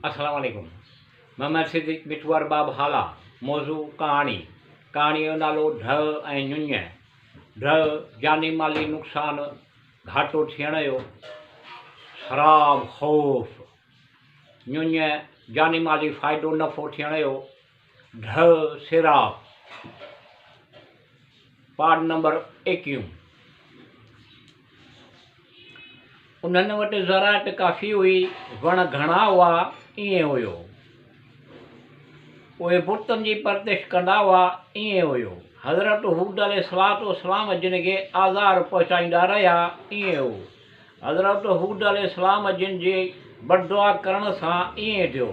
السلام عليڪم محمد صديق مٺو ارباب هالا موضوع ڪهاڻي ڪهاڻي جو نالو ڍء ۽ ڃڃ ڍء جاني مالي نقصان گهاٽو ٿيڻ جو سراب خوف ڃڃ جاني مالي فائدو نفعو ٿيڻ جو ڍء سيراب پارٽ نمبر ايڪيهون انهن وٽ زراعت ڪافي هئي، وڻ گهڻا هئا، ائين هيو. اهي بتن جي پرتش ڪندا هئا، ائين هيو. حضرت هود عليه الصلوة والسلام جن کي آزار پهچائيندا رهيا، ائين هو. حضرت هود عليه السلام جن جي بددعا ڪرڻ سان ائين ٿيو.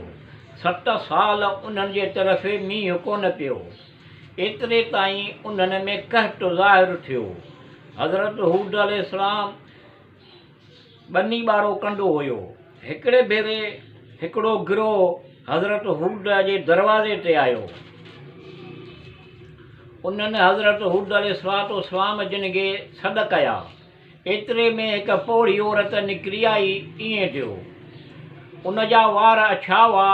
ست سال انهن جي طرف مينهن ڪونه پيو. ايتري تائين انهن ۾ قحط ظاهر ٿيو. حضرت هود عليه السلام ٻني ٻارو ڪندو هيو. هڪڙي ڀيري هڪڙو گروهه حضرت هود جي دروازي تي آيو. انهن حضرت هود عليه الصلوة والسلام جن کي سڏ ڪيا. ايتري ۾ هڪ پوڙهي عورت نڪري آئي. ائين ٿيو. ان جا وار اڇا هئا،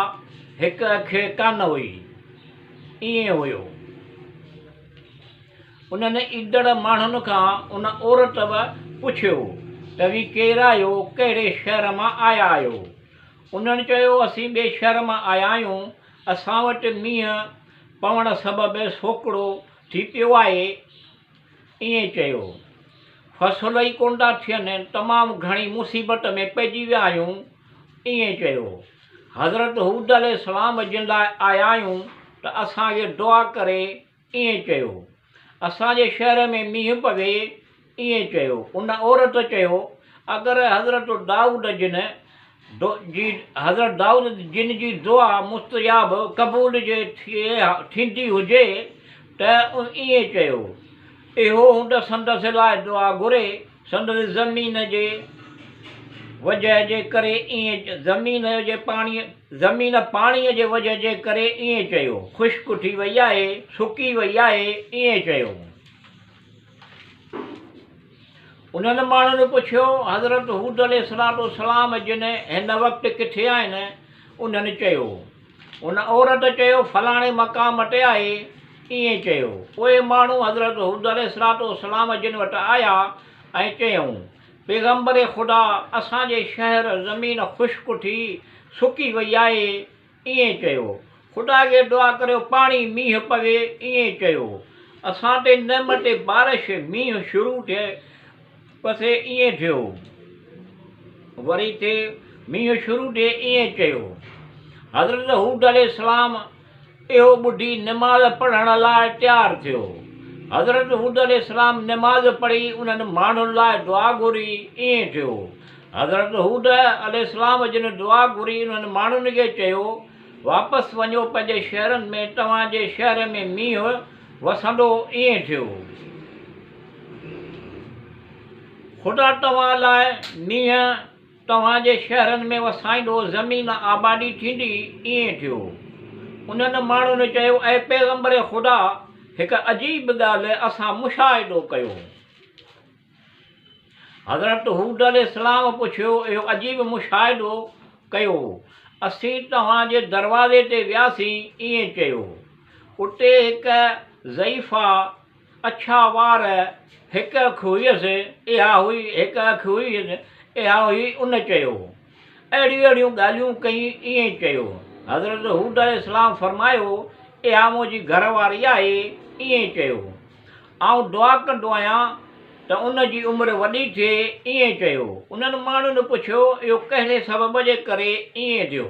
هڪ اک ڪانه هئي. ائين هيو. انهن ايندڙ ماڻهن کان ان عورت به پڇيو، توهين ڪير آهيو، ڪهڙي شهر مان آيا آهيو؟ انهن چيو، اسين ٻئي شهر مان آيا آهيون، اسان وٽ مينهن پوڻ سبب سوڪڙو ٿي پيو آهي. ائين چيو، فصل ئي ڪونه ٿا ٿين، تمام گهڻي مصيبت ۾ پئجي ويا آهيون. ائين چيو، حضرت هود عليه السلام جن لاء آيا آهيون ته اسان کي دعا ڪري ائين چيو. اسان جي شهر ۾ مينهن پوي، ائين چيو. ان عورت چيو، اگر حضرت دائود جن جي حضرت دائود جن جي دعا مستجاب، قبول، جي ٿيندي هجي ته ائين چيو. اهو هوند سندس لاء دعا گهري. سندس زمين جي وجهه جي ڪري ائين زمين جي پاڻي زمين پاڻيء جي وجهه جي ڪري ائين چيو، خشڪ ٿي وئي آهي، سڪي وئي آهي، ائين چيو. انهن ماڻهن پڇيو، حضرت هود عليه الصلوة والسلام جن هن وقت ڪٿي آهن؟ انهن چيو. ان عورت چيو، فلاڻي مقام تي آهي. ائين چيو. اهي ماڻهو حضرت هود عليه الصلوة والسلام جن وٽ آيا ۽ چيائون، پيغمبر خدا! اسان جي شهر زمين خشڪ ٿي سڪي وئي آهي. ائين چيو. خدا کي دعا ڪريو پاڻي، مينهن، پوي. ائين چيو. اسان تي نعمت بارش، مينهن، شروع ٿئي پسي ائين ٿيو. وري ٿئي مينهن شروع ٿئي ائين چيو. حضرت هود عليه السلام اهو ٻڌي نماز پڙهڻ لاء تيار ٿيو. حضرت هود عليه السلام نماز پڙهي انهن ماڻهن لاء دعا گهري ائين ٿيو. حضرت هود عليه السلام جن دعا گهري انهن ماڻهن کي چيو، واپس وڃو پنهنجي شهرن ۾ توهان جي شهر ۾ مينهن وسندو ائين ٿيو. خدا توهان لاء مينهن توهان جي شهرن ۾ وسائيندو، زمين آبادي ٿيندي، ائين ٿيو. انهن ماڻهن چيو، اي پيغمبر خدا! هڪ عجيب ڳالهه اسان مشاهدو ڪيو. حضرت هود عليه السلام پڇيو، اهو عجيب مشاهدو ڪيو؟ اسين توهان جي دروازي تي وياسين، ائين چيو. اتي هڪ ضعيفه اڇا وار، هڪ اک هئس، اها هئي، هڪ اک هئس، اها هئي، ان چيو. اهڙيون اهڙيون ڳالهيون ڪيئي، ائين چيو. حضرت هود عليه السلام فرمايو، اها منهنجي گهر واري آهي، ائين چيو. آئون دعا ڪندو آهيان ته ان جي عمر وڏي ٿئي، ائين چيو. انهن ماڻهن پڇيو، اهو ڪهڙي سبب جي ڪري ائين ٿيو؟